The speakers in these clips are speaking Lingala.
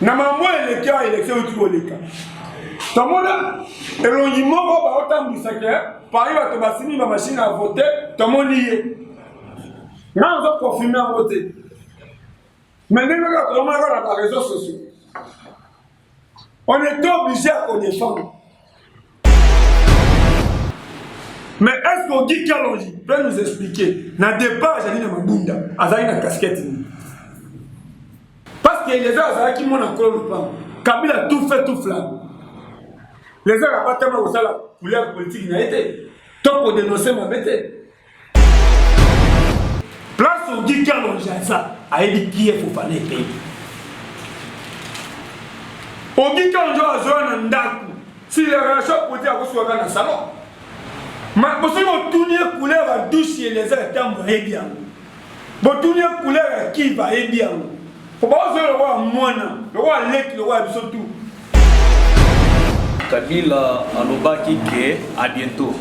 Na mambo eleki awa, election euti koleka, tomona elongi moko baotambwisa ke parmi bato basimi ba machine à voter, tomoni ye. Nga nazo confirme yango te, mais ndenge kaka tozomona kaka na ba réseaux sociaux, on est obligé ya kodefendre. Mais est-ce que Guy Kalonji peut nous expliquer na départ Janine Mabunda azalaki na casquette nini? Parce que Eliezer azalaki mwana nkolo lopango. Kabila tout fait tout flamme. Eliezer abatama kosala couleur politique na ye te to kodénoncer mabe te. Place où Guy Kalonji aza ayebi qui est Fofana Epenge. Ogi Kalonji azoya na ndako si la relation politique akosuka na salon. Ma bosoki botuni ye couleur ya douche Eliezer ntango ayebi yango. Botuni ye couleur ya kiva ayebi yango. Po bazoya lokola mwana, lokola leki, lokola biso tu. Kabila alobaki ke à bientôt.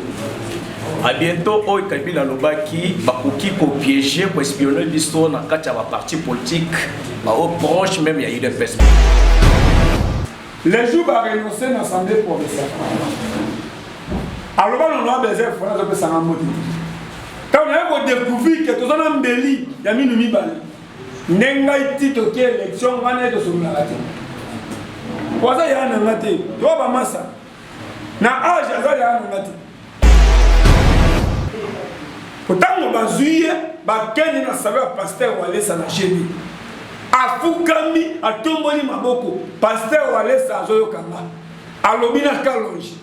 À bientôt oyo Kabila alobaki bakoki kopiéger, koespionner biso na kati ya baparti politique bao proche même ya UDPS. Les jours ba renoncer na assemblée provinciale. Aloba nono abeze fona azopesanga mbote te. Ntango naye kodécouvrir ke toza na mbeli ya minu mibale, nde ngai ti toke élection ngai naye tosololaka te. Po aza yaya na nga te, toa bamasa na age aza yaya na nga te. Po ntango bazwi ye bakende na salon ya pasteur Walesa na GB, afukami atomboli maboko, pasteur Walesa azoyoka nga, alobi na Kalonji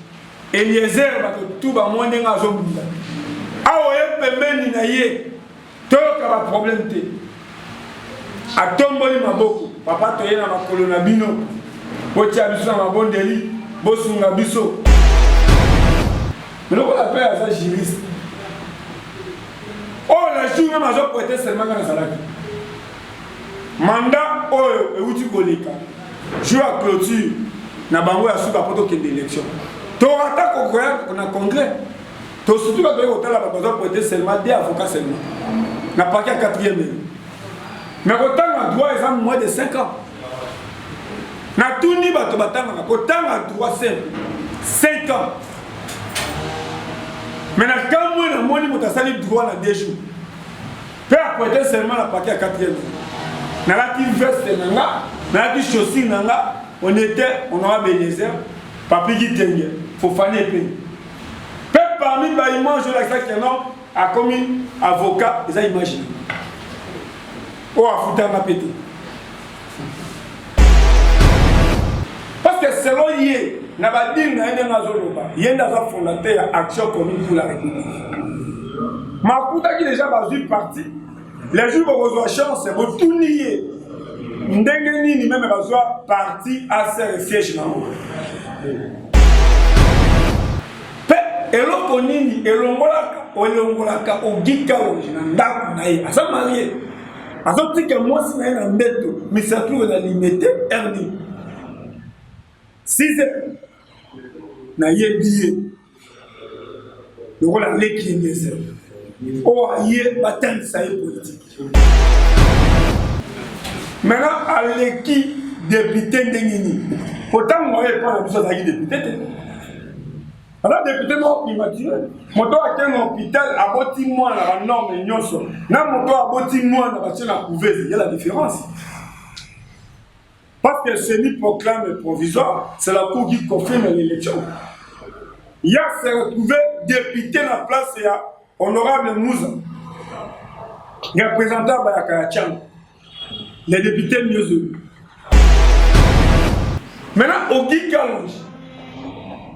Eliezer, bato tu bamoi ndenge azobunda awa ye pembeni na ye, toyoka baproblème te. Atomboli maboko, papa toye na makolo na bino, botia biso na mabondeli, bosunga biso. Lokola mpe aza juriste oyo la jour même azoprêter serment, nga nazalaki mandat oyo euti koleka, jour ya clôture na bango ya suka mpo tokende élection, torata kokoya na congrès. Tosutu bato oyo kotala bato bazoprêter serment, deux avocats seulement na parquet ya quatrième année. Mais kotanga droit eza moins de 5 ans. Natuni bato batangaka, kotanga droit simple 5 ans, mais na kamwe namoni moto asali droit na 2 jours mpe aprêter serment na parquet ya quatrième. Nalati veste na nga, nalati chaussure na nga, on était honorable Eliezer, Papi Kitenge, Fofana Epenge. Mpe parmi baimage oyo elakisaki non akomi avocat, eza image oyo afutanga mpe te, parce que selon ye na badire na ye ndenge azoloba, ye nde aza fondateur ya Action commune pour la République. Makutaki déjà bazwi parti. Les jours bokozwa chance botuni ye ndenge nini même bazwa parti ACR, siège nango mpe eloko nini elongolaka elongolaka Ogi Kalonji na ndako na ye. Aza marié, azotika mwasi na ye na mbeto misaturo na Limete rd 6 heures. Nayebi ye lokola leki Eliezer oyo aye batangisa ye politique. Maintenant aleki député ndenge nini? Po ntango oyo epa na biso azalaki député te, aza député moko primature. Moto akei na hôpital aboti mwana, banorme nyonso, na moto aboti mwana batie na couveuse, ya la différence, parce que celui proclame provisoire, c'est la cour qui confirme l'élection. Ya se retrouvé député na place ya honorable Mouza, représentant bayaka ya Tshangu, les députés mieux élus. Maintenant Ogi Kalonji,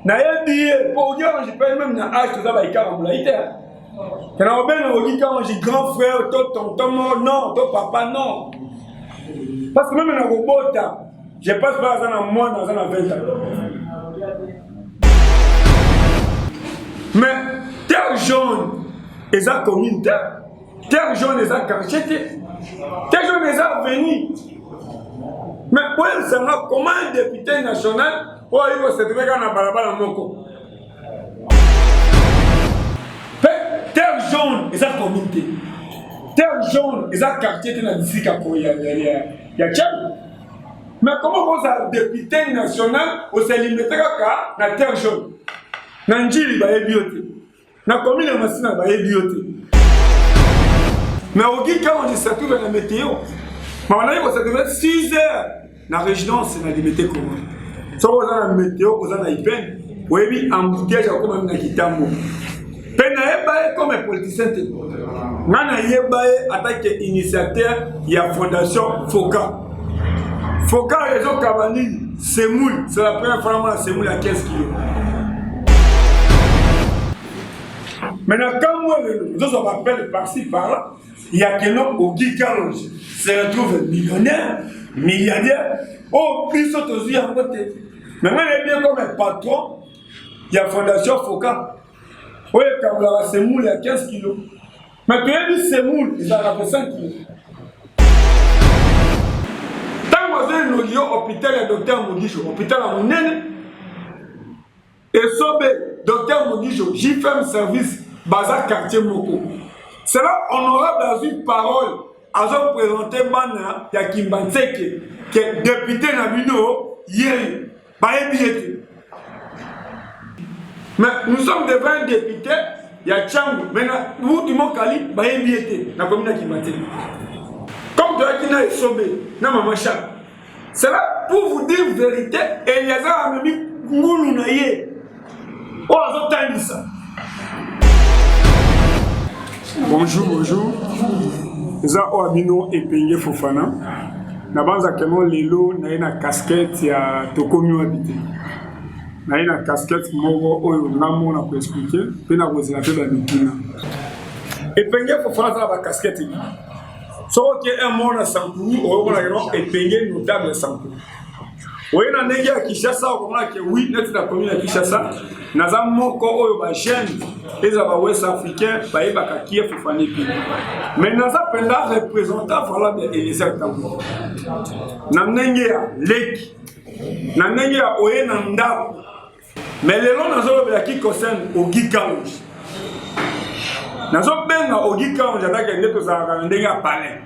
nayebi ye po Ogi Kalonji mpe même na age toza baikaka molai te. Kana kobenga Ogi Kalonji grand frère to tonton mo non, to papa non, parce que même na kobota, je pense pas aza na mwana aza na 20 ans. Mais Terre Jaune eza commune te, Terre Jaune eza quartier te, Terre Jaune eza avenue. Mais oyebisanga comment un député national oyo ayi kosetrouve kaka na balabala moko mpe Terre Jaune eza commune te, Terre Jaune eza quartier te na bisika ya Tshangu. Mais comment kozala député national osalimete kaka na terre jaune? Na Njili bayebi yo te, na commune ya Masina bayebi yo te. Mais oki quand on se trouve na météo, babandaki ko se trouver 6 heures na résidence na Limete Congo. Soki oza na météo, oza na IPN, oyebi embouteillage akoma na Kitambo. Mpe nayeba ye comme politicien te, nga nayeba ye atake initiateur ya fondation Foka. Foka ezokaba nini? Semoule. C'est la première fois namona semoule ya 15 kilo. Mais na kamwe lelo ozozwa baappel par-ci par-là ya keno Ogi Kalonji se retrouve millionnaire, milliardaire, oyo biso tozwi yango te. Mais nga nayebi ye comme patron ya fondation Foka oyo ekabulaka semoule ya 15 kilo. Mais toyebi semoule ezalaka 25 kilo. Ntango azo yo hôpital ya docteur Mugisho, hôpital ya monene Esobe, docteur Mugisho, JFM service baza quartier moko. C'est là honorable azwi parole, azo présenter bana ya Kimbanseke ke député na bino ye bayebi ye te. Mais nous sommes devant un député ya Tshangu, mais na Wutu Mokali bayebi ye te na commune ya Kimbanseke. Comme toyaki na Esobe na Mama Chak, c'est là pour vous dire vérité, Eliezer amemi ngulu na ye oyo azotangisa. Bonjour, bonjour. Eza oyo bino Epenge Fofana. Nabanza keno lelo naye na casquette ya tokomi wapi te. Naye na casquette moko oyo nga moko na koexpliquer mpe na kozela mpe bamituna. Epenge Fofana aza na bacasquette ebele. Soki oke un mot na Sankuru, okomona keno Epenge notable ya Sankuru. Oye na ndenge ya Kinshasa, okomona ke oui, neti na commune ya Kinshasa, naza moko oyo ba jeune eza ba West africain bayebaka qui est Fofana Epenge. Mais naza mpenza représentant valable ya Eliezer Ntambwe. Na ndenge ya leki, na ndenge ya oye na ndako. Mais lelo nazolobela qui concerne Ogi Kalonji. Nazobenga Ogi Kalonji atake nde tozalaka na ndenge ya palais.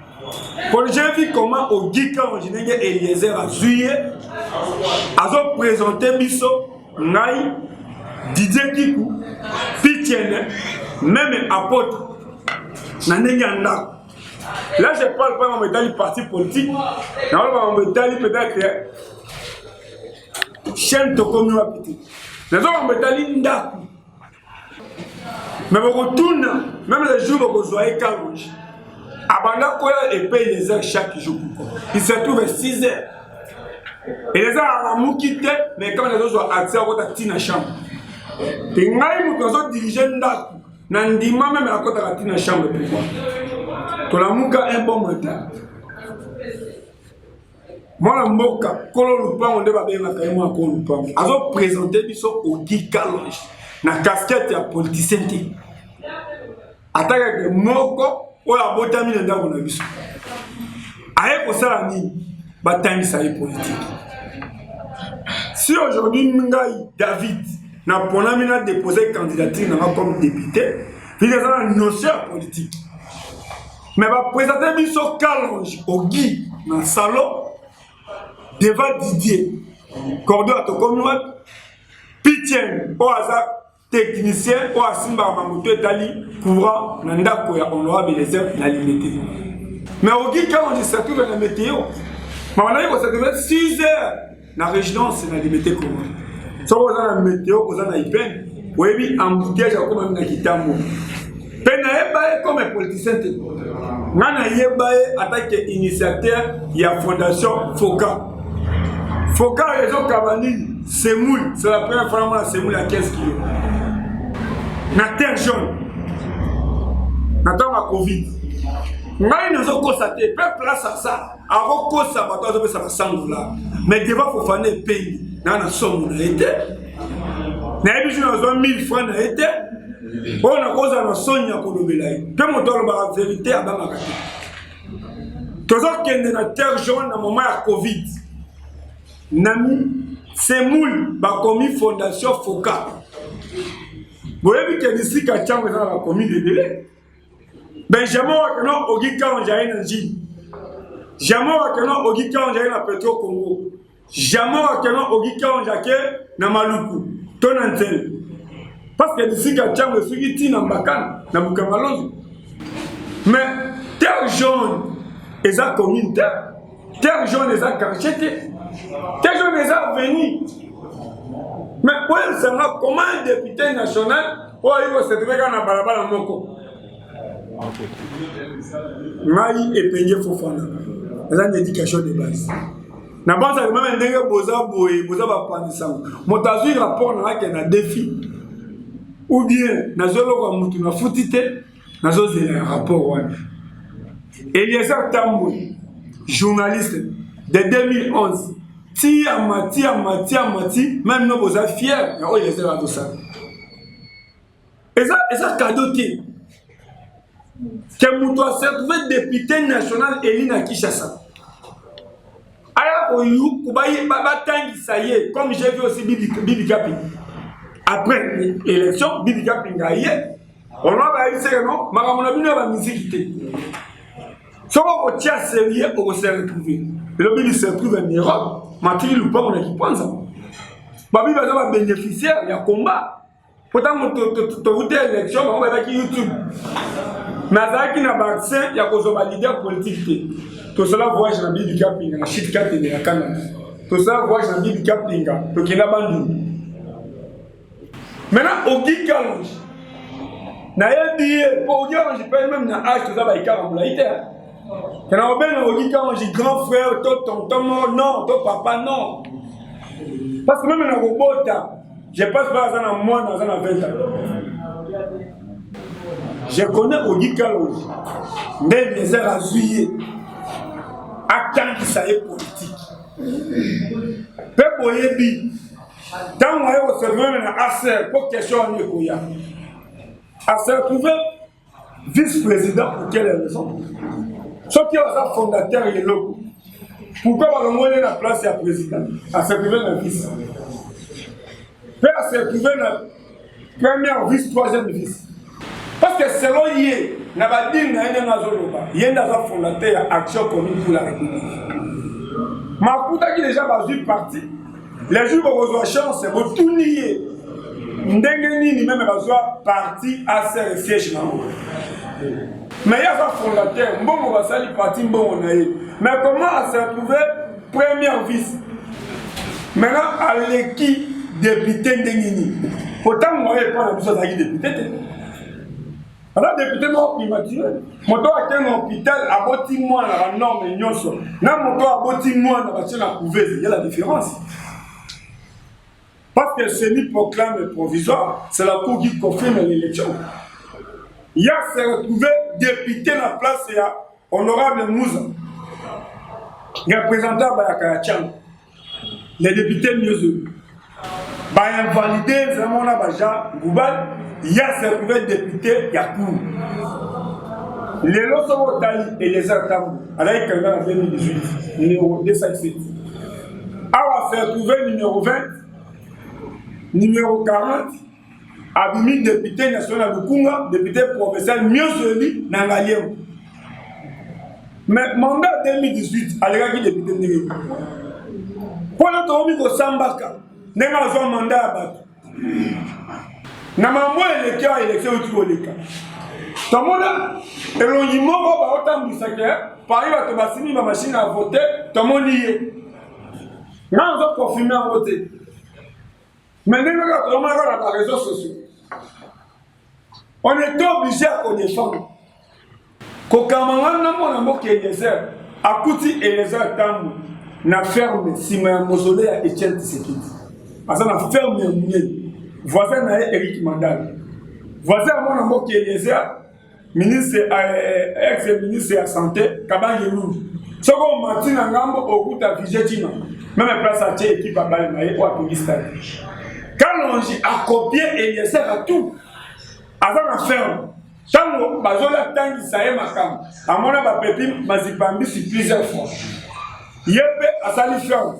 Pour j'ai vu comment Ogi Kalonji ndenge Eliezer azwi ye, azoprésente biso ngai, Didier Kiku, Pitiene, même apôtre na ndenge ya ndako. Là je parle pas mambo etali parti politique, naoloba mambo etali peut-être chaîne tokomi wapi te. Nazo mambo etali ndako. Mais bokotuna même le jour bokozwa ye Kalonji abanda koya epai Eliezer chaque jour. Pourquoi il se trouve 6 heures? Eliezer alamuki te, mais quand nazozwa accès akota ntina chambre te. Ngai moto azodirige ndako na ndima même akotaka ntina chambre. Pourquoi? Tolamuka un bon matin, mwana mboka kolo lupango nde babengaka ye, mwana kolo lupango azoprésente biso Ogi Kalonji na casquette ya politicien te, atakake moko oyo abotami na ndako na biso. Aye kosala nini? Batangisa ye politique. Si aujourd'hui ngai David naponami na déposer candidature nanga comme député, vike eza na notion ya politique. Mais baprésente biso Kalonji Ogi na salon devant Didier Cordo atokomi wapi, Pitien oyo aza technicien oyo asimbaka mamoto etali courant na ndako ya honorable Eliezer na Limete. Mais Ogi Kalonji se trouve na météo, babandaki ko se trouver 6 heures na résidence na Limete Congo. Soki oza na météo, oza na IPN, oyebi embouteillage akoma na Kitambo. Mpe nayeba ye comme politicien te, nga nayeba ye atake initiateur ya fondation Foka. Foka ezokaba nini? Semoule. C'est la première fois namona semoule ya 15 kilo na terre jaune na ntango ya Covid. Ngai nazokosa te, mpe place asa akokosa bato azopesa ba 100 $. Mais devant Fofana Epengi naa na somo na ye te, nayebi jour nazwa 1000 francs na ye te oyo nakozala na soni ya kolobela ye. Mpe moto alobaka vérité abangaka te. Tozokende na terre jaune na moment ya Covid, na semoule bakomi fondation Foka. Boyebi ke bisika ntango eza na bacommune ebele. Benjamin Wakeno, Ogi Kalonji aye na Njili. Jamais Wakeno, Ogi Kalonji aye na Petro Congo. Jamais wakeno Ogi Kalonji ake na Maluku to na Nsele parce que district ya Tshangu esuki ti na Mbakana na Bukangalonzo. Mais terre jaune eza commune te, terre jaune eza quartier te, terre jaune eza avenue. Mais oyebisa nga comment un député national oyo ayi kosetrouve kaka na balabala moko ngai epenge fofana eza na éducation de base nabanzaka meme ndenge boza boye boza bapanzi sango moto azwi rapport na ngake na defi ou bien nazwi eloko ya motu nafuti te nazozela ya rapport wana. Eliezer Tambwe, journaliste de 2011 ti amati amati amati, meme no boza fier ya oyo Eliezer azosala. Eza cadeau te ke moto ase retrouve député national élu na Kinshasa, aya batangisa ye comme j'ai vu aussi Bibi, Bibi Kapi après élection. Bibi Kapinga ye ona bayebisi ke non, makambo na bino ya bamiziki te, soki okotia sérieux okose retrouver. Lelo Bibi se retrouve en Europe, matiki lupango na Kipanza. Babibi baza babénéficiaire ya combat po ntango towuti élection, bango bayebaki YouTube, mais azalaki na baaccès ya kozwa baleader politique te. Tosala voyage na Bibi Kapinga na shit Katende na Canada, tosala voyage na Bibi Kapinga, tokenda Bandundu. Maintenant Ogi Kalonji, nayebi ye mpo Ogi Kalonji mpe même na age toza baikaka molai te. Kana kobenga Ogi Kalonji grand frère to tonton mo non, to papa non, parce que même na kobota, je pense pas aza na mwana aza na 20 ans. Je connais Ogi Kalonji nde Eliezer azwi ye atangisa ye politique. Mpe boyebi ntango aye koservir na ACR mpo question wana ekoya, ase retrouve vice-président pour quelle raison? Soki aza fondateur ya eloko, pourquoi balongoli na place ya président, ase retrouve na vice, mpe ase retrouve na première vice, troisième vice? Parce que selon ye na badire na ye, ndenge azoloba, ye nde aza fondateur ya Action commune pour la République. Makutaki déjà bazwi parti. Les jours bokozwa chance botuni ye ndenge nini même bazwa parti ACR, siège nango, mais ye aza fondateur, mbongo basali parti, mbongo na ye. Mais comment ase retrouve première vice, maintenant aleki député ndenge nini? Po ntango oyo epa na biso azalaki député te, aza député moko primature. Moto akende na hôpital aboti mwana na banorme nyonso, na moto aboti mwana batie na couveuse, ya la différence, parce que celui proclame provisoire, c'est la cour qui confirme l'élection. Ya se retrouvé député na place ya honorable Muza, représentant bayaka ya Tshangu, les députés mieux élus bainvalide vraiment na bajean Ngubal. Ya se retrouvé député ya cour. Lelo soki otali Eliezer Tambwe, azalaki candidat na 2018, numéro 207, awa se retrouvé numéro 20, numéro 40, abimi député national na Lukunga, député provincial mieux élu na Ngaliema. Mais mandat 2018 alekaki député ndenge mpona tokomi kosambaka ndenge azwa mandat ya bato na mambo eleki awa. Élection euti koleka, tomona elongi moko baotambwisaka pari, bato basimi bamachine ya vote, tomoni ye. Nga nazo confirme yango te, mais ndenge kaka tozomonaka na baréseaux sociaux, on est obligé ya kodéfendre kokama. Nga na mwana mboka Eliezer, akuti Eliezer Tambwe na ferme nsima ya mausolée ya Etienne Tshisekedi. Aza na ferme ya monene, voisin na ye Eric Mandal, voisin ya mwana mboka Eliezer, ministre, ex ministre ya santé Kabange Lulu. Soki omati na ngambo, okuta Vige Tima, même place atie équipe abali na ye oyo atongi stade. Kalonji akopie Eliezer atu aza na ferme. Ntango bazolatangisa ye makambo, amona bapepi mazipambisi plusieurs fois, ye mpe asali ferme.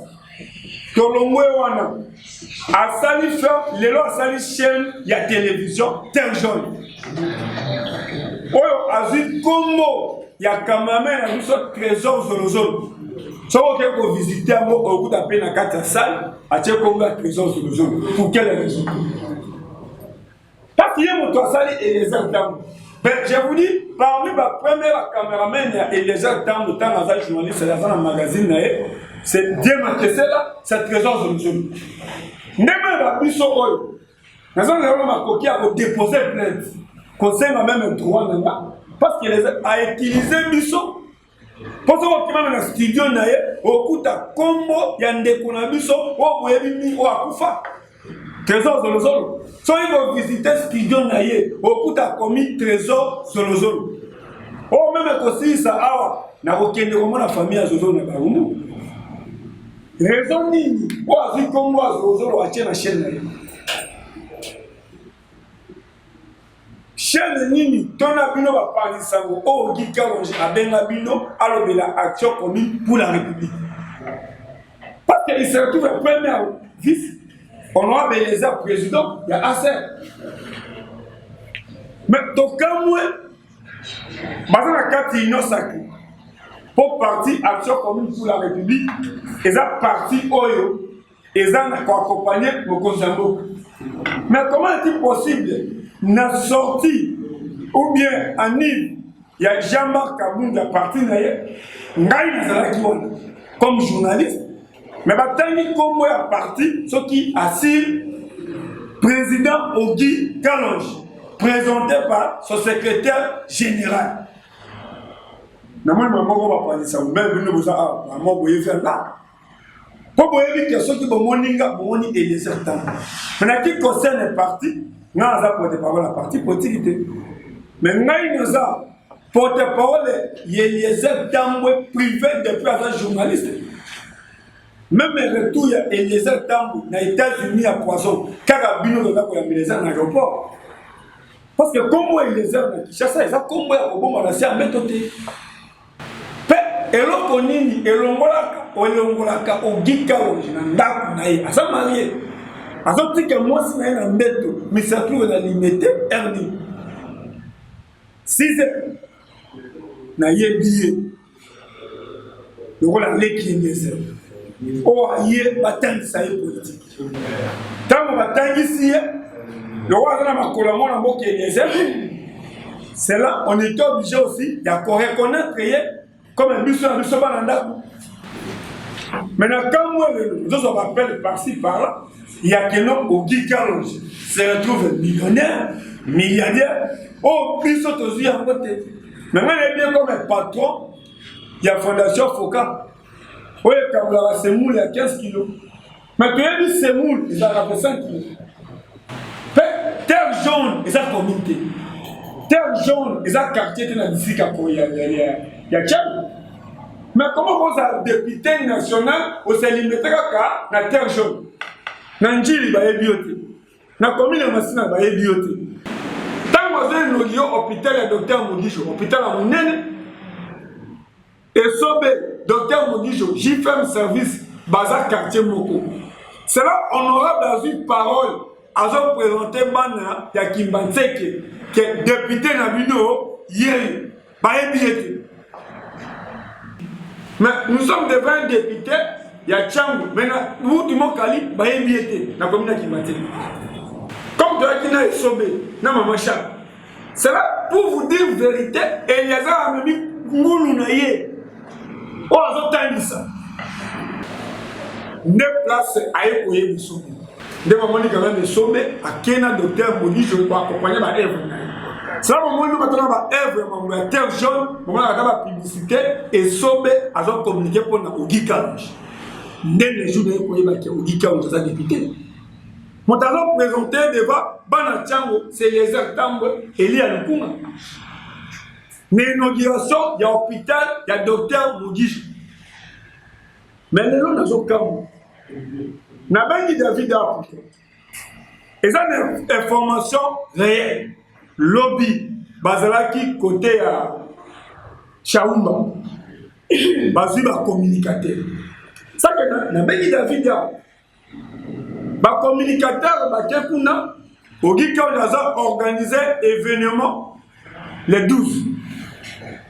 Tolongwe wana, asali ferme, lelo asali chaîne ya télévision Terre Jaune, oyo azwi nkombo ya cameraman na biso Trésor Zolozolo. Soki okei kovisite yango, okokuta mpe na kati ya salle atie kombo ya Trésor Zolozolo. Pour quelle raison? Parce que ye moto asali Eliezer Ntango. Mais je vous dis, parmi ba premiers ba cameraman ya Eliezer Ntango, ntango aza journaliste, aza na magazine na ye, c'est Dieu Makesela, c'est Trésor Zolozolo. Ndenge ba biso oyo naza na yango makoki ya kodepose plainte, kosenga meme droit na nga, parce que a utilise biso. Mpo soki okimami na studio na ye, okuta nkombo ya ndeko na biso oyo boyebi mingi, oyo akufa, Trésor Zolozolo. Soki kovisite studio na ye, okuta akomi Trésor Zolozolo. Oyo meme kosilisa awa, nakokende komona famille ya Zolozolo na Barumbu. Raison nini oyo azwi nkombo ya Zolozolo atie na chaîne na ye? Chaîne nini to na bino bapanzi sango oyo Guy Kalonji abenga bino alobela Action commune pour la République? Parce que il se retrouve premier vice honorable Eliezer, président ya ACR. Mais tokamwe baza na kati union sacrée mpo parti Action commune pour la République eza parti oyo eza na koaccompagne mokonzi ya mboka. Mais comment est-il possible na sortie ou bien anniv ya Jean-Marc Kabund ya parti na ye, ngai nazalaki wana comme journaliste, mais batangi nkombo ya parti soki asile président Ogi Kalonji présenté par son secrétaire général? Namoni bamoko bapanzisa meme bino boza awa, bamo boyebi nga mpo boyebi ke soki bomoni nga, bomoni Eliezer Ntango. Mais na qui concerne parti, nga naza porte parole ya parti politique te, mais ngai naza porte parole ya Eliezer Ntambwe privé depuis aza journaliste. Même retour ya Eliezer Ntambwe na États-Unis ya poison, kaka bino toza koyambela eza na aéroport, parce que kombo Eliezer na Kinshasa eza kombo ya koboma na se ya mbeto te. Mpe eloko nini elongolaka elongolaka Ogi Kalonji na ndako na ye? Aza marie, azotika mwasi na ye na mbeto, misaturo na Limete rd 6 heures. Nayebi ye lokola leki Eliezer oyo aye batangisa ye politike. Ntango batangisi ye, lokola aza na makolo ya mwana mboka Eliezer, c'est là on était obligé aussi ya koreconnaître ye comme biso na biso bana ndako. Mais na kamwe lelo ozozwa baappel par-ci par-là ya keno Ogi Kalonji se retrouve millionnaire, milliardaire, oyo biso tozwi yango te. Mais ngai nayebi ye comme patron ya fondation Foka oyo ekabulaka semoule ya 15 kilo, mais toyebi semoule ezalaka 25 kilo. Mpe Terre Jaune eza commune te, Terre Jaune eza quartier te na bisika ya Tshangu. Mais comment kozala député national, osalimete kaka na Terre Jaune? Na Njili bayebi yo te, na commune ya Masina bayebi yo te. Ntango azoenoki yo hôpital ya docteur Mogisho, hôpital ya monene Esobe, docteur Mogisho, JFM service baza quartier moko. C'est là honorable azwi parole, azoprésente bana ya Kimbanseke ke député na bino ye, bayebi ye te. Mais nous sommes devant un député ya Tshangu, mais na Wutu Mokali bayebi ye te na commune ya Kimbanseke, comme toyaki na Esobe na mama Chak. C'est là pour vous dire vérité, Eliezer amemi ngulu na ye oyo azotangisa nde place aye koyebi soki nde bamoni quand même Esobe ake na docteur Modijo koaccompagne baœuvre na ye. Sala bomoni batona baœuvre ya mambo ya Terre Jaune, bomonaka ata bapublicité Esobe azocommunique mpona Ogi Kalonji. Nde le jour naye koyebaki Ogi Kalonji aza député, moto azoprésente devant bana Tshangu, c'est Eliezer Tambwe Elia Lukunga na inauguration ya hôpital ya docteur Mugisho. Mais lelo nazokamwa, nabengi David Aputo, eza na information réelle. Lobi bazalaki kote ya Shaumba, bazwi bacommunicateur sake. Nabengi David awa, bacommunicateur bake kuna. Ogi Kalonji aza organise événement le 12,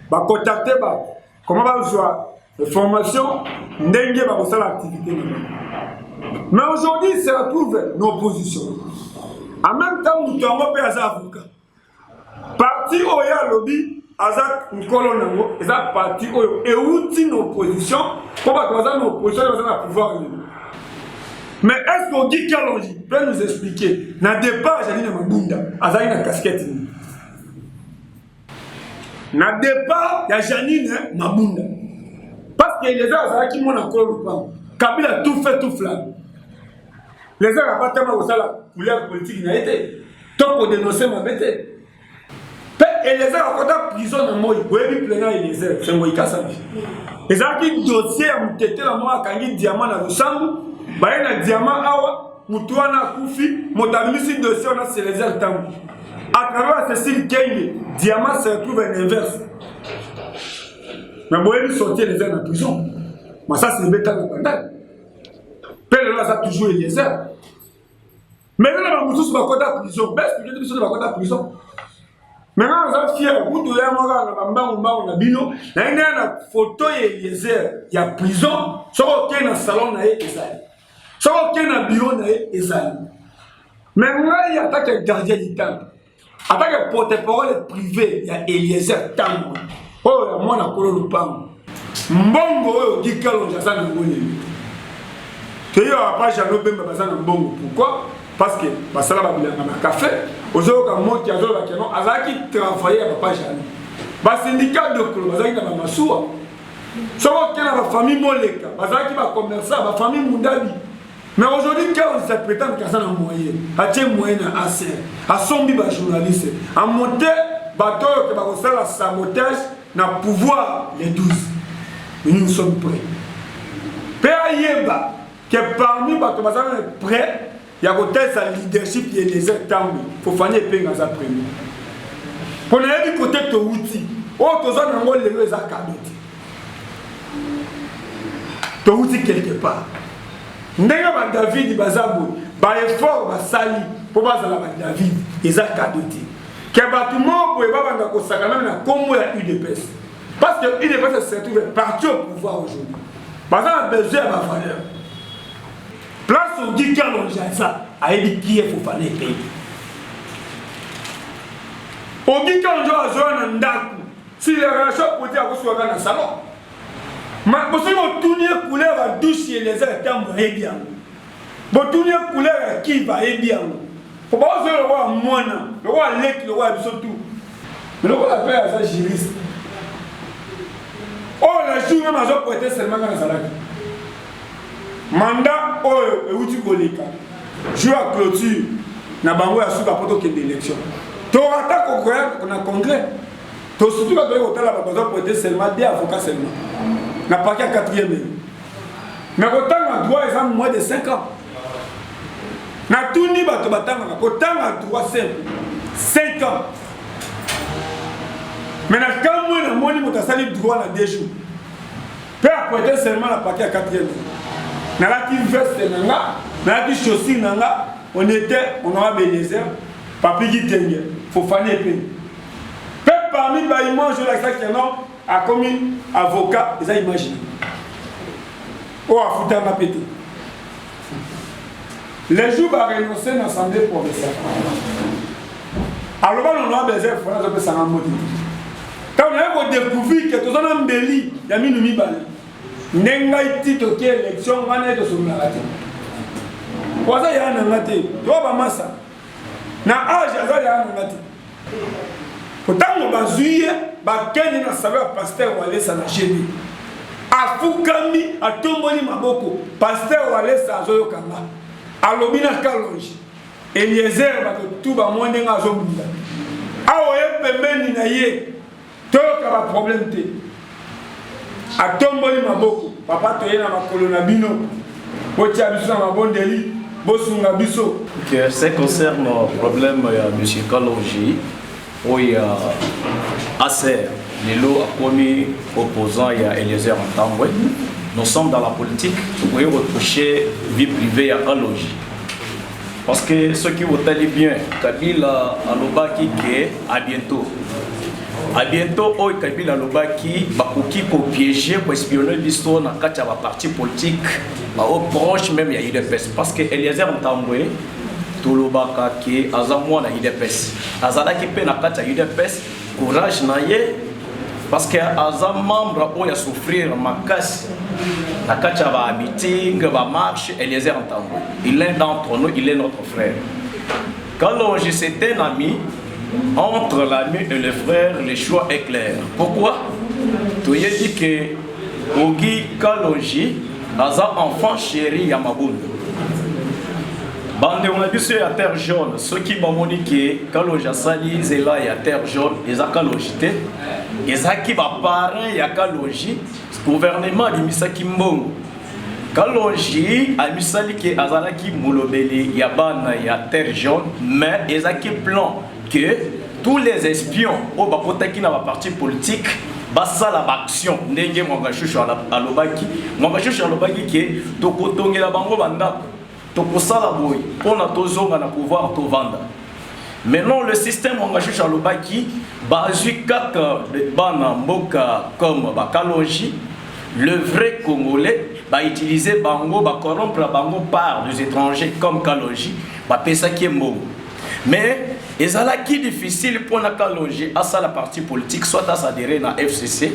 bacontacte bato, comment bazwa. Formation ndenge bakosala activité na bango. Mais aujourd'hui se retrouve na opposition. En même temps moto yango mpe aza avocat. Parti oyo alobi aza nkolo nango eza parti oyo euti na opposition mpo bato baza na opposition baza na pouvoir lelo. Mais est-ce que Guy Kalonji peut nous expliquer na départ Janine Mabunda azalaki na casquette nini? Na départ ya Janine Mabunda. Parce que Eliezer azalaki mwana kolo lupango. Kabila tout fait tout flamme. Eliezer abatama kosala couleur politique na ye te. To ko dénoncer mabe te. Pe Eliezer akota prison na moi, boyebi plena Eliezer, sengo ikasabi. Ezalaki dossier ya mutetela moko akangi diamant na lusangu, baye na diamant awa, mutu wana akufi, moto abimisi dossier wana c'est Eliezer Tangu. À travers Cécile Kenge, diamant se retrouve en inverse. Mais boyebi sortir Eliezer na prison. Masasi ebeta na bandal. Pe lelo aza toujours Eliezer. Mais na ba mosusu bakota prison, ba expliquer biso bakota prison. Mais nga naza fier kutu ya moko na bambangu mbangu na bino na ngai na photo ya Eliezer ya prison soki okei na salon na ye ezali soki okei na bureau na ye ezali. Mais ngai atake gardien du temple, atake porte-parole privé ya Eliezer Tambwe oyo ya mwana kolo lupango, mbongo oyo Guy Kalonji aza na ngo lelo toyebi ba papa Jeannot Bemba baza na mbongo. Pourquoi? Parce que basala babilanga na café. Ozoyoka moki azoloba keno azalaki travailler ya papa Jeannot, basyndicat dokolo bazalaki na bamasuwa. Soki okei na bafamille Moleka bazalaki bacommerçant, bafamille Mundabi. Mais aujourd'hui, quand on se prétend qu'aza na moyen, atie moyen na ACR, asombi ba journaliste, a monté bato oyo ke bakosala sabotage na pouvoir les 12. Mais nous, nous sommes prêts. Pe ayeba que parmi bato baza na prêt ya kotalisa leadership ya Eliezer Tambwe, Fofana Epenga aza premier. Mpo nayebi kote towuti, oyo toza nango lelo eza cadeau te. Towuti quelque part. Ndenge ba David baza boye, ba effort basali mpo bazala ba David eza cadeau te. Ke bato moko boye babanda kosaka meme na kombo ya UDPS. Parce que UDPS se retrouve parti au pouvoir aujourd'hui. Baza na besoin ya ba valeur. Place où Guy Kalonji aza, ayebi qui est Fofana Epengi. Guy Kalonji azoya na ndako, si les relations politiques akosuka na salon. Ma bosoki botuni ye couleur ya douche Eliezer Tambwe ayebi yango. Botuni ye couleur ya kiva ayebi yango. Po baozoya lokola mwana, lokola leki, lokola biso tout. Mais lokola pe aza juriste. Oyo na jour même azo prêter serment nga nazalaki. Mandat oyo euti koleka jour ya clôture na bango ya suka po tokende élection. Torata kokoya na congrès. Tosutuka toyei kotala bato bazo prêter serment deux avocats seulement. Na parquet ya 4e année. Mais kotanga droit eza moins de 5 ans. Natuni bato batangaka kotanga droit simple 5 ans. Mais na kamwe namoni moto asali droit na 2 jours. Pe aprêter serment na parquet ya 4e année. Nalati veste na nga, nalati chaussure na nga, on était honorable Eliezer, Papi Kitenge, Fofana Epengi. Pe parmi ba image oyo elakisaki que non akomi avocat eza image nini? Oyo afutanga pe te. Le jour ba renoncer na assemblée provinciale. Aloba na honorable Eliezer Fofana azopesa nga mbote te. Ntango naye kodécouvrir ke toza na mbeli ya minu mibale, nde ngai ti toke élection ngai naye tosololaka te. Po aza yaya na nga te, toa bamasa na age aza yaya na nga te. Po ntango bazwi ye bakende na salon ya pasteur Walesa na GB, afukami atomboli maboko, pasteur Walesa azoyoka nga, alobi na Kalonji Eliezer, bato tu bamoni ndenge azobunda awa ye pembeni na ye, toyoka ba problème te. Atomboli maboko, papa toye na makolo na bino, botia biso na mabondeli, bosunga biso. Ok, ça concerne problème ya monsieur Kalonji oyo ya ACR lelo akomi opposant ya Eliezer Ntambwe. Nous sommes dans la politique, tokoki retoucher vie privée ya Kalonji. Parce que soki otali bien, Kabila alobaki ke à bientôt. À bientôt oyo Kabila alobaki bakoki ko piéger ko espionner biso na kati ya ba parti politique ba oyo proche même ya UDPS parce que Eliezer Ntambwe tolobaka ke aza mwana UDPS azalaki mpe na kati ya UDPS courage na ye parce que aza membre oyo asouffrir makasi na kati ya ba meeting ba marche. Eliezer Ntambwe, il est d'entre nous, il est notre frère. Kalonji, c'est un ami. Entre l'ami et le frère, le choix est clair. Pourquoi? Toyebi ke Ogi Kalonji aza enfant chéri ya Mabunda. Bandeko na biso ya Terre Jaune, soki bamoni ke Kalonji asali nzela ya Terre Jaune, eza Kalonji te, ezalaki baparrain ya Kalonji. Gouvernement abimisaki mbongo. Kalonji amisali ke azalaki molobeli ya bana ya Terre Jaune, mais ezalaki plan que tous les espions oyo bakotaki na baparti politique basala baaction ndenge Mwangashushu alobaki. Mwangashushu alobaki ke tokotongela bango bandako, tokosala boye mpona tozonga na pouvoir, tovanda. Maintenant, le système Mwangashushu alobaki, bazwi kaka bana mboka comme bakalonji, le vrai Congolais, bautiliser bango, bacorrompre bango par des étrangers comme Kalonji. Bapesaki ye mbongo, mais ezalaki difficile mpona Kalonji asala parti politique soit asadere na FCC.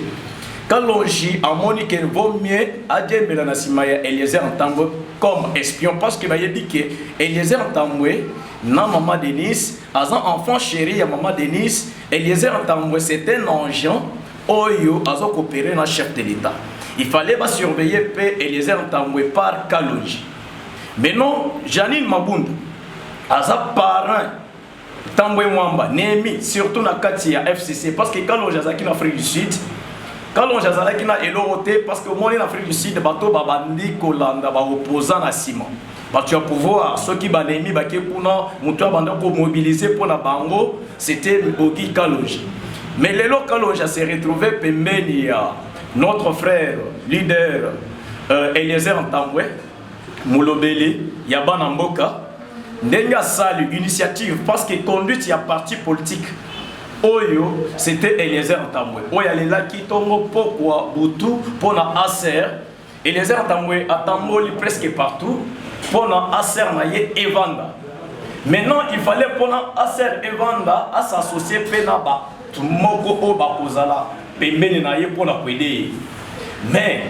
Kalonji amoni ke vaut mieux adiembela na nsima ya Eliezer Ntambwe comme espion, parce que bayebi ke Eliezer Ntambwe na mama Denise, aza enfant chéri ya mama Denise. Eliezer Ntambwe, c'est un agent oyo aza coopérer na chef de l'État. Il fallait basurveiller mpe Eliezer Ntambwe par Kalonji. Maintenant, Janine Mabunda aza parrain Tambwe Mwamba, Némi, surtout na kati ya FCC, parce que Kalonji azalaki na Afrique du Sud. Kalonji azalaki na eloko te, parce que omoni, na Afrique du Sud, bato babandi kolanda baopposant na nsima, bato ya pouvoir. Soki banemi bake kuna, moto abanda komobiliser mpona bango, c'était Ogi Kalonji. Mais lelo Kalonji s'est retrouvé pembeni ya notre frère leader Eliezer Ntambwe, molobeli ya bana mboka. Ndenge asali initiative, parce que conduite ya parti politique oyo, c'était Eliezer Ntambwe oyo alelaki ntongo, pokwa, butu mpona ACR. Eliezer Ntambwe atamboli presque partout mpona ACR na ye evanda. Maintenant, il fallait mpona ACR evanda, as'associer mpe na bato moko oyo bakozala pembeni na ye mpona koaider ye. Mais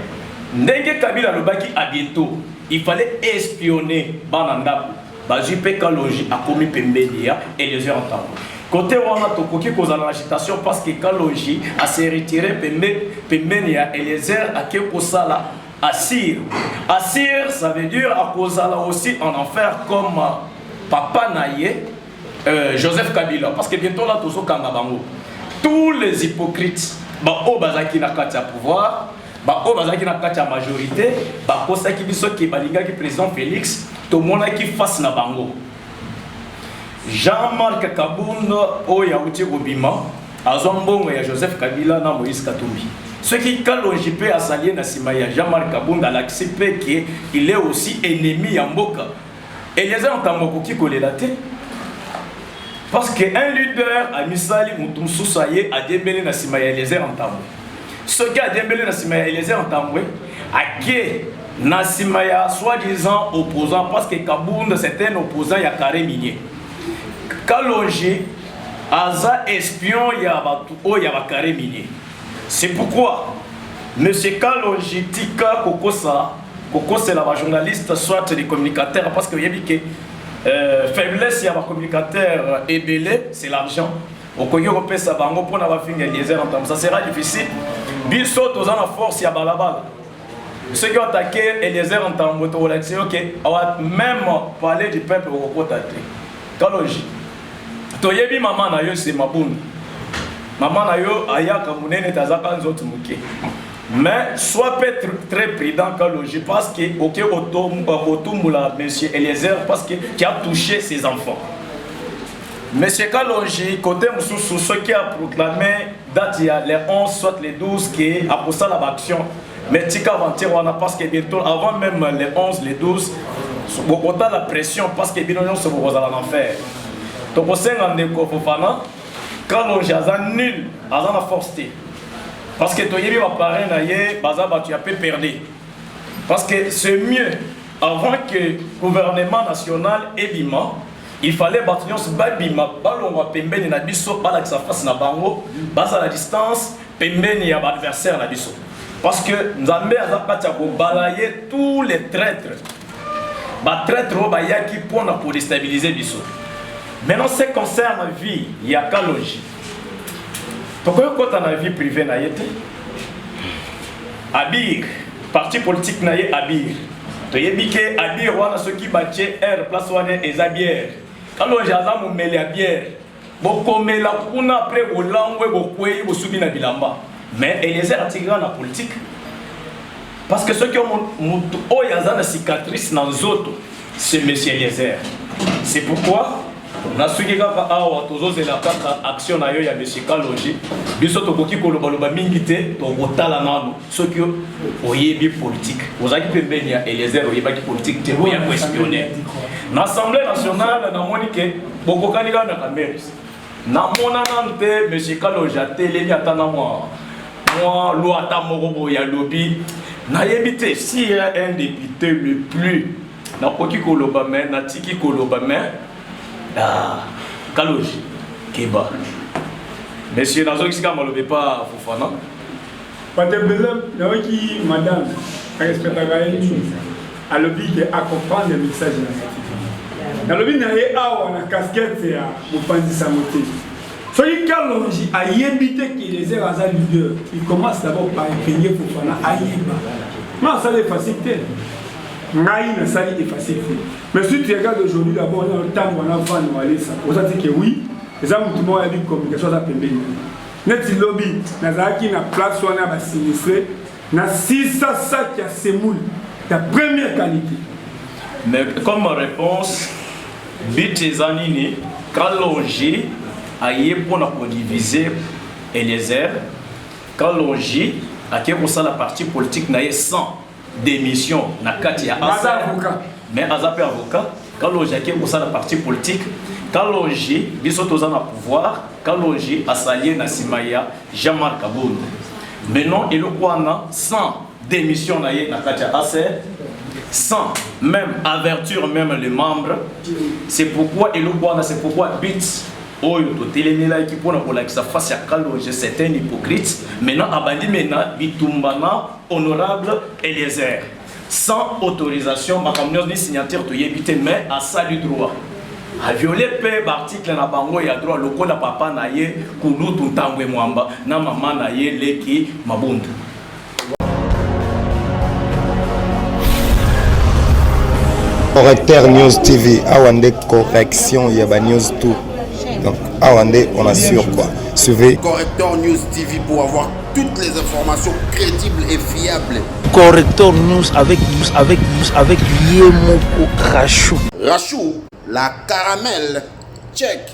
ndenge Kabila alobaki à bientôt, il fallait espionner bana ndako. Bazwi mpe Kalonji, akomi pembeni ya Eliezer Ntambwe. Côté wana tokoki kozala na agitation, parce que Kalonji ase retiré pembeni ya Eliezer, ake kosala assir. Assir, ça veut dire akozala aussi en enfer comme papa na ye Joseph Kabila, parce que bientôt là tozokanga bango, tous les hypocrites, baoyo bazalaki na kati ya pouvoir, baoyo bazalaki na kati ya majorité, bakosaki biso ke balingaki président Félix. Tomonaki face na bango. Jean-Marc Kabund oyo awuti kobima, azwa mbongo ya Joseph Kabila na Moïse Katumbi. Soki Kalonji mpe asali ye na nsima ya Jean-Marc Kabund, alakisi mpe ke il est aussi ennemi ya mboka. Eliezer Ntango akoki kolela te, parce que un leader amisali motu mosusu, aye adiembeli na nsima ya Eliezer Ntambwe. Soki adiembeli na nsima ya Eliezer Ntambwe, ake na nsima ya soi-disant opposant, parce que Kabund, c'est un opposant ya carré minier. Kalonji aza espion ya bato oyo ya bacarré minier. C'est pourquoi, monsieur Kalonji, tika kokosa, kokosela bajournaliste soit des communicateurs, parce que oyebi ke faiblesse ya bacommunicateur ebele, c'est l'argent. Okoki kopesa bango mpona bafinga Eliezer Ntambwe, ça sera difficile. Biso toza na force ya balabala. Soki oattaquer Eliezer Ntambwe, tokolakisa yo ke awa même palais du peuple okokota te. Kalonji, toyebi mama na yo se Mabunda. Mama na yo ayaka monene te, azaka nzoto moke. Mais sois peut très prudent, Kalonji, parce que oke kotumbola monsieur Eliezer, parce que qui a touché ses enfants. Monsieur Kalonji, côté mosusu, soki aproclamé date ya les 11 soit les 12 ke akosala baaction, mais tika aventure wana, parce que bientôt, avant même les 11, les 12, bokotala pression, parce que bino nyonso bokozala na enfer. Tokosenga ndeko Fofana. Kalonji aza nul, aza na force te. Parce que toyebi ba parrain na ye baza bato ya PPRD. Parce que c'est mieux avant que gouvernement national ebima, il fallait bato nyonso babima balongwa pembeni na biso balakisa face na bango, bazala distance pembeni ya ba adversaire na biso. Parce que Nzambe aza kati ya kobalayer tous les traîtres. Ba traîtres oyo bayaki mpona kodestabiliser biso. Maintenant, ce concerne vie ya Kalonji, tokoki kota na vie privée na ye te. Abir, parti politique na ye Abir, toyebi ke Abir wana soki batie r place wana eza bière. Kalonji aza momeli ya bière, bokomela kuna après bolangwe, bokwei, bosubi na bilamba. Mais Eliezer atikaka na politique parce que soki motu oyo aza na cicatrice na nzoto, c'est monsieur Eliezer. C'est pourquoi nasuki kaka awa, tozozela kaka action na yo ya monsieur Kalonji. Biso tokoki kolobaloba mingi te, tokotala nano soki oyebi politique. Ozalaki pembeni ya Eliezer, oyebaki politique te, oya koespionner na Assemblée nationale. Namoni ke bokokani kaka na Kamerhe. Namona nanu te monsieur Kalonji atelemi ata na mwa loi ata moko boye alobi. Nayebi te si y a un député le plus nakoki koloba, mais natiki koloba. Mais ah, Kalonji keba monsieur, nazongisi kaka maloba epa Fofana. Bato ebele nayoki madame arespectaka ye mingi, alobi ke acomprendre message na ngai. Nalobi na ye awa na casquette ya mopanzi sango te. Soki Kalonji ayebi te ke Eliezer aza leader, il commence d'abord par epenge Fofana ayeba. Nga nasali efasike te, ngai nasali efasike te. Mais si tu regardes aujourd'hui, d'abord na ntango wana Van Walesa oza ti ke oui, eza motu moko ayebi communication, aza pembeni. Neti lobi nazalaki na place wana ya basinistrés na 600 sac ya semoule ya première qualité. Mais comme réponse, but eza nini? Kalonji aye mpona kodiviser Eliezer. Kalonji ake kosala parti politique na ye sans démission na kati ya Aza avocat. Mais aza mpe avocat. Kalonji ake kosala parti politique. Kalonji, biso toza na pouvoir, Kalonji asalie na nsima ya Jean-Marc Kabund. Maintenant eloko wana sans démission na ye na kati ya ACR, sans même avertir même les membres, c'est pourquoi eloko wana, c'est pourquoi but oyo totelemelaki mpona kolakisa face ya Kalonji. C'est un hypocrite. Maintenant abandi maintenant bitumba na honorable Eliezer sans autorisation, makambo nyonso ni signature toyebi te. Mais asali droit, aviole mpe baarticle na bango ya droit lokola papa na ye kulutu Ntambwe Mwamba na mama na ye leki Mabundu. Correcteur News TV, awa nde correction ya ba news tout. Donc awa nde on assure quoi. Suivez Correcteur News TV pour avoir toutes les informations crédibles et fiables. Corrector News avec Yemoko Rachou. Rachou, la caramel. Check.